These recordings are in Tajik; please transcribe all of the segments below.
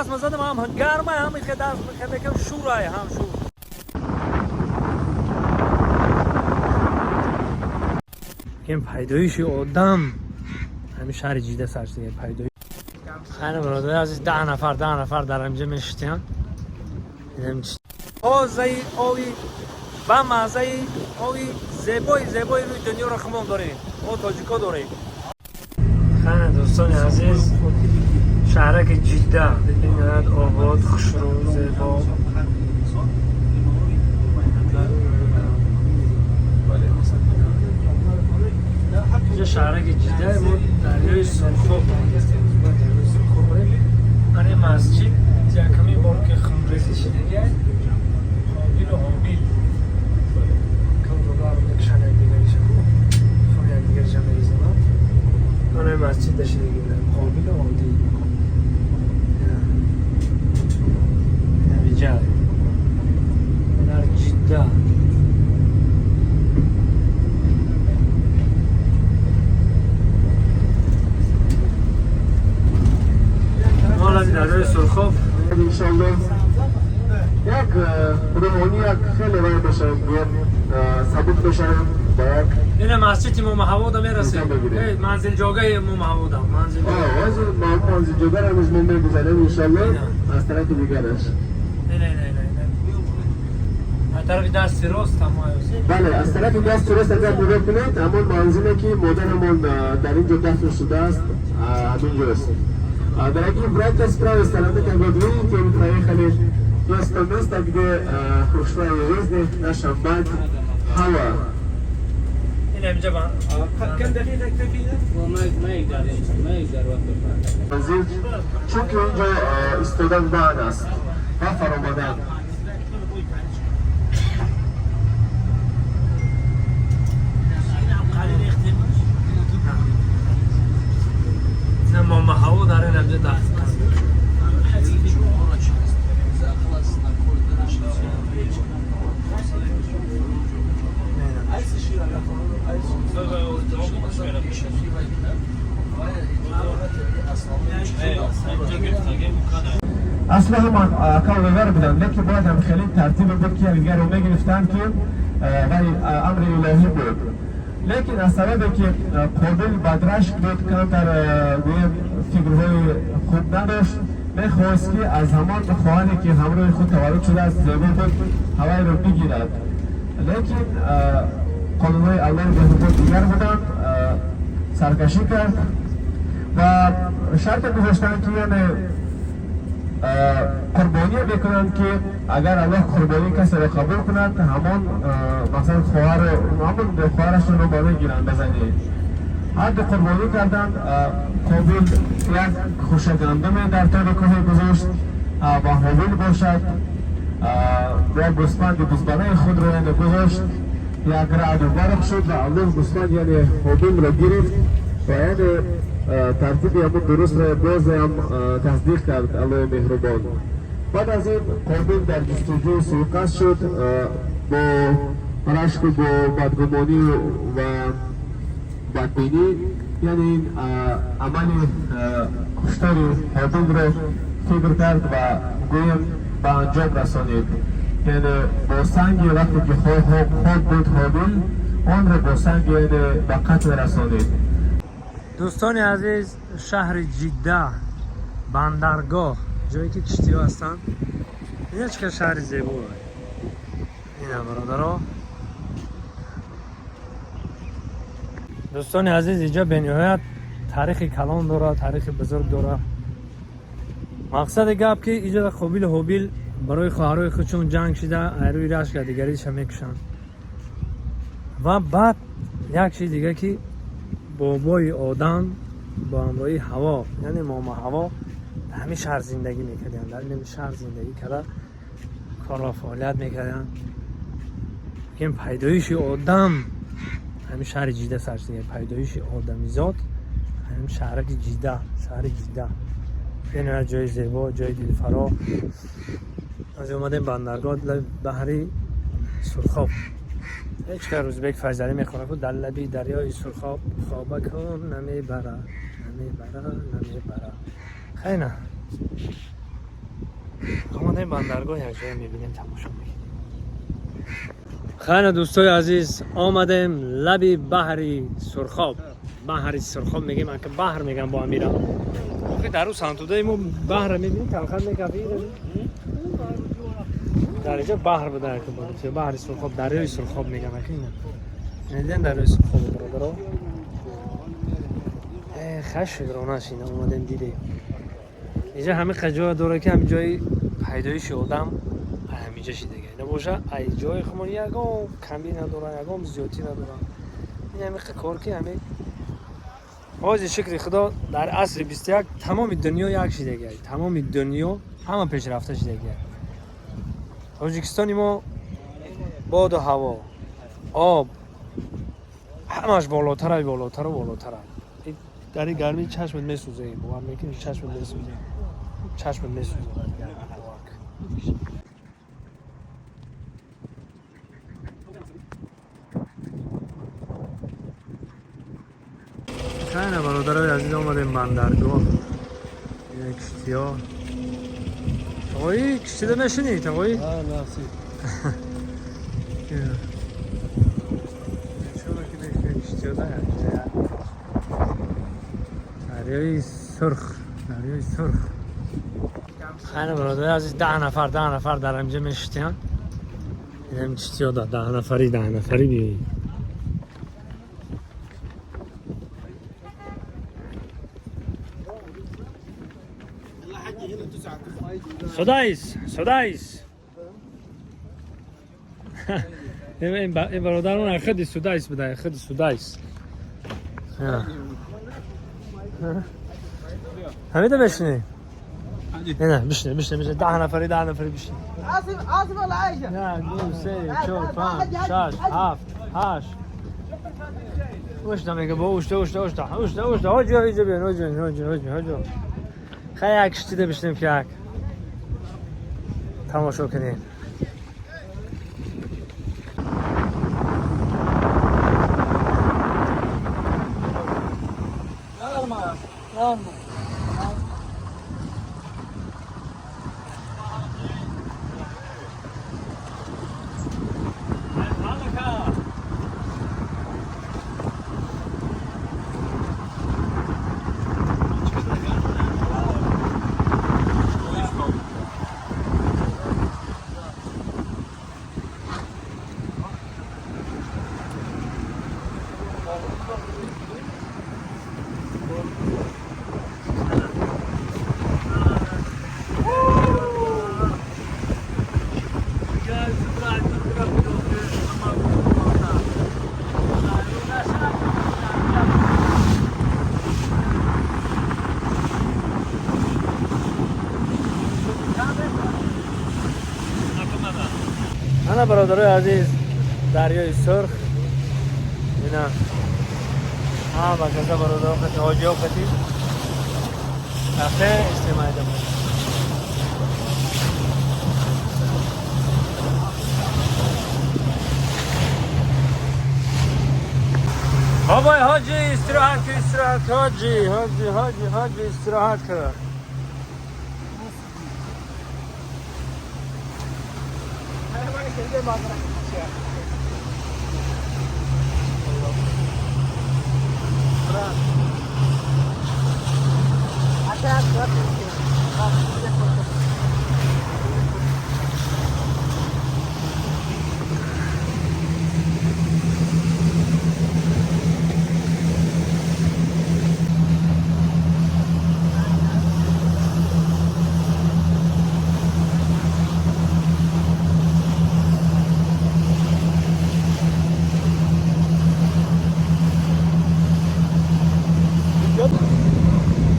Задам ҳам гарма, ҳам даст мекам, шурай, ҳам шур. Ин пайдоиши одам ҳамин шаҳри Ҷида сар шуда, пайдоиш. Хайр, бародари азиз, 10 нафар, 10 нафар дар ҳамҷа мешитиянд. Тозаи ови ба маззаи ови зебои зебои рӯи дунёро хумон дорем, мо тоҷико дорем. Хайр, дӯстони азиз, шаҳраки Ҷидда бениҳоят обод, хушрӯ, зебо. Инҷа шаҳраки Ҷидда, мо дарёи Сурхоб, дарёи Сурхоб. Ани масҷид якумин бор ки хунрезӣ шидагиай, Қобилу Ҳобил кам дугар мекушанд якдигариша, хун якдигариша мерезананд. Ана масҷид дашидаги буданд Қобилу Ҳобил. Навиҷа дар Ҷидда. Мо лаби дарёи Сурхоб. Иншаллоҳ, як рӯҳонӣ, як хеле вай бошад, гӯям, сабук бошад ба як Ина масҷиди Момаҳавода мерасем. Манзилҷогаи Момаҳавода, манзил. Ҳозир манзилҷогар ҳамиз мо мегузарем, иншаллоҳ, аз тарафи дигараш. Не, не, не, не, аз тарафи дасти рост тамоё. Бале, аз тарафи дасти рост агар нигоҳ кунед, ҳамон манзиле ки модарамон дар ин ҷо дафн шудааст, ҳамин ҷост. Дорогие братья, с правой стороны, как вот видите, мы проехали, есть то место, где ушла из жизни наша мать Хава. Ина инҷа. كم دقيقة يكفينا؟ ما يقدر، ما يقدر وقف. Манзил, чунки инҷо истодан баъд аст ва фаромадан. Ина Момаҳаво дар ин ҳамҷа дафн кард. Асло ҳамон ака вегар буданд, лекин бояд ҳам хеле тартибе буд, ки якдигарро мегирифтанд, ки вай амри илоҳӣ буд. Лекин аз сабабе ки Қобил бадрашк буд, камтар, гӯем, фикрҳои хуб надошт, мехост, ки аз ҳамон хоҳаре, ки ҳамроҳи худ таваллуд шудааст, зебо буд, ҳавайро бигирад. Лекин қонунҳои Аллоҳи меҳрубон дигар буданд. Саркашӣ кард ва шарте гузоштанд, ки яъне қурбоние мекунанд, ки агар Аллоҳ қурбонии касеро қабул кунад, ҳамон, масалан, хоҳар, ҳамон хоҳарашонро ба мегиранд ба занӣ. Ҳарду қурбонӣ карданд. Қобил як хӯша гандуме дар тоби кӯҳе гузошт ва Ҳобил бошад, як гӯспанди бузбанаи худро, яъне, гузошт. Як раъду барқ шуд ва Аллоҳ гӯспанд, яъне Ҳобилро, гирифт ва яъне тартиби ҳамон дурустро бозам тасдиқ кард Аллоҳи меҳрубон. Баъд аз ин Қобил дар ҷустуҷӯи суиқасд шуд, бо рашку, бо бадгумонӣ ва бадбинӣ, яъне ин амали куштори Ҳобилро фикр кард ва, гӯем, ба анҷом расонид, яъне бо санги, вақте ки хоб буд Ҳобил, онро бо санги, яъне, ба қатл расонид. Дӯстони азиз, шаҳри Ҷидда, бандаргоҳ, ҷое ки киштиҳо ҳастанд. Ина чӣ қадр шаҳри зебо ина, бародаро. Дӯстони азиз, инҷа бениҳоят таърихи калон дорад, таърихи бузург дорад. Мақсади гап, ки иҷа Қобилу Ҳобил барои хоҳарои худшон ҷанг шида, айрӯи рашка дигариша мекушанд. Ва баъд як чиз дига, ки бобои Одам бо ҳамроҳии Ҳаво, яъне мома Ҳаво, дар ҳамин шаҳр зиндагӣ мекарданд. Дар ин шаҳр зиндагӣ карда, корро фаъолият мекарданд. Ин пайдоиши одам ҳамин шаҳри Ҷидда сар шуда, пайдоиши одамизод ҳамин шаҳраки Ҷидда, шаҳри Ҷидда. Бениҳоят ҷои зебо, ҷои дилфаро. Аз омадем бандаргоҳ, баҳри Сурхоб. Ҳеҷ кар Рӯзбек Файзалӣ мехонад, ку: дар лаби дарёи Сурхоб хобакун намебара, намебара, намебара. Хайна. Омадем бандаргоҳ, якҷоя мебинем, тамошо мекунем. Хайна, дӯстои азиз, омадем лаби баҳри Сурхоб. Баҳри Сурхоб мегем, ака, баҳр мегам бо амира. Охи, дар ӯ сантудаи мо баҳра мебинем, талхат мекафи. Дар инҷо баҳр буда, ака, баҳри Сурхоб, дарёи Сурхоб мегам, ака, ина. Дидем дарёи Сурхоб, бародаро. Хаш шукронаш, ина омадем, дидем. Инҷа ҳамин ҷоя дора, ки ҳамин ҷои пайдоиши одам ҳаминҷа шидага. Набоша, ай ҷои хумон ягон камӣ надора, ягон зиёдтӣ надора. Ин ҳамин кор, ки ҳамин ҳозир, шукри Худо, дар асри 21 тамоми дунё як шидага, тамоми дунё ҳама пешрафта шидага. Тоҷикистони мо боду ҳаво, об, ҳамаш болотара, болотару болотара. Дар ин гармӣ чашмат месӯза, бовар мекунӣ, чашмат месӯза, чашмат месӯза дар гармӣ, бовар кун. Хайна, бародарои азиз, омадем бандаргоҳ. Ина киштиҳо. Тағои, киштида мешинӣ, тағои? Насиб. Чуро ки мешинӣ киштиёда? Дарёи Сурх, дарёи Сурх. Хайна, бародарои азиз, 10 нафар, 10 нафар дар ҳамҷа мешитиянд. Инам киштиёда 10 нафарӣ, 10 нафарӣ биёед. Содайс, содайс. Ин бародарон худи судайс буда, худи судайс. Ҳамида бишинӣ? Не, бишинӣ, бишинӣ, бишинӣ. 10 нафарӣ, 10 нафарӣ бишинӣ. آسف آسف ولا عايشه. یک، دو، سه، چهار، پنج، شش، هفت، هشت. اوشتا میگه با اوشتا، اوشتا، اوشتا، اوشتا، اوشتا. حاجی، حاجی، بیان، حاجی، حاجی، حاجی، حاجی. خیلی یک کشتی بشنیم که یک тамошо кунем. Ана, бародарои азиз, дарёи Сурх. Ина ҳама каса, бародаро қати, ҳоҷиҳо қати рафте истемайда. بابای حاجی، استراحت کن، استراحت کن. حاجی، حاجی، حاجی، حاجی، استراحت کن.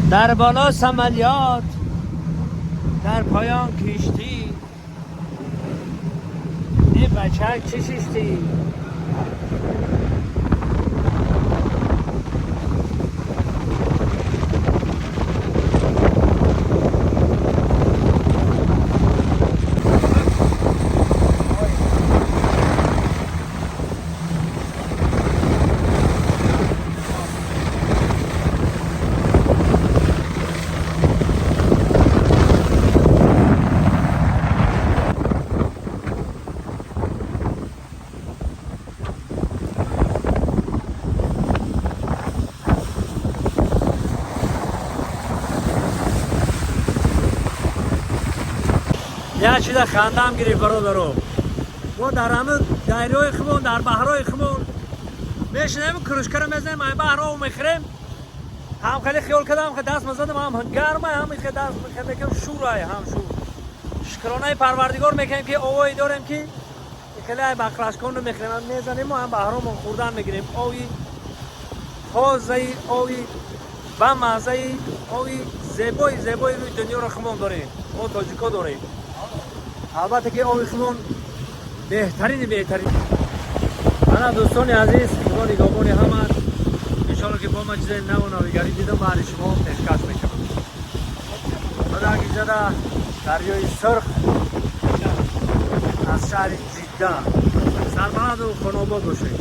در بالا سملیات، در پایان کشتی. این بچه چه شیشتی؟ Як чиза хандам гирифт, бародаро. Мо дар ҳамин дарёи хумон, дар баҳрои хумон мешинем, кружка ро мезанем, ай баҳр об мехӯрем. Ҳам хеле хиёл кардам, ҳам даст мазадам, ҳам гармай, ҳам хе даст мекунам, шӯрай, ҳам шӯр. Шукронаи Парвардигор мекунем, ки овое дорем, ки хеле ай баклажкон ро мехӯрем, ҳам мезанем, ҳам баҳромон хӯрдан мегирем. Ови тозаи, ови ба маззаи, ови зебои зебои рӯи дунёро хумон дорем, мо тоҷико дорем. Албатта, ки ови хумон беҳтарини беҳтарин. Ана, дӯстони азиз, Худо нигоҳбони ҳама. Иншоалло, ки бо ма чизои наву навигарӣ дидам, баҳри шумо пешкаш мекунам. Баъд дарёи Сурх аз шаҳри Ҷидда. Сарбаланду хонобод бошед.